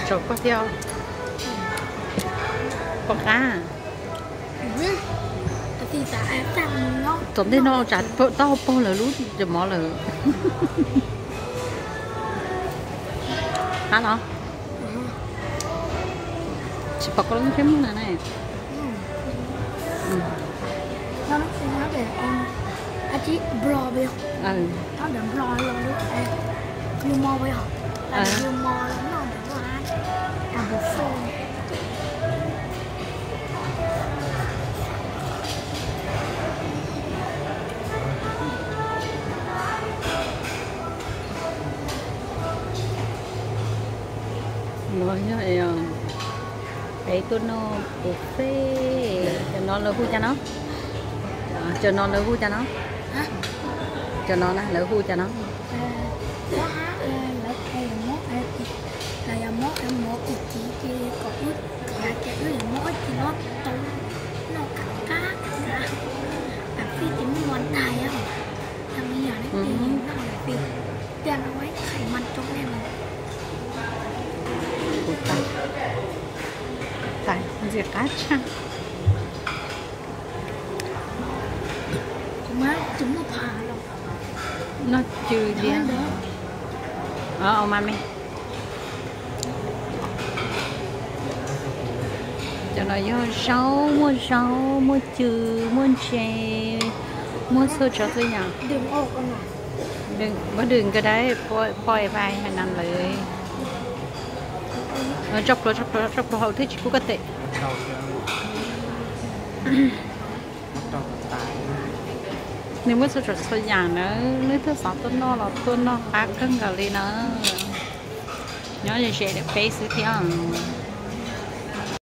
Rau koj thiab. Pom qab. Tom ntej no tsam taub hau paug lawm lub cov mov lawm. Qab los? Tsis pom koj lub ntsej muag na ne. Los yog peb tuaj noj buffet, cov no lawv hu cas no? Cov no na, lawv hu cas no? Ntxim qab tshaj. Noj cw diam. Mas me. Cov no yog zaub, muaj zaub, muaj cw, muaj ntses, muaj txhua tsav txhua yam. Npaj dws nkawd dab poj vai hais nas lawv. Tso pluav, tso pluav, tso pluav hauv thiab tsis pub koj tes. Nws muaj txhua tsav txhua yam na, leej twg xav tuaj noj los tuaj noj qab kawg nkaus li na. Nyob ze ze peb xwb thiab.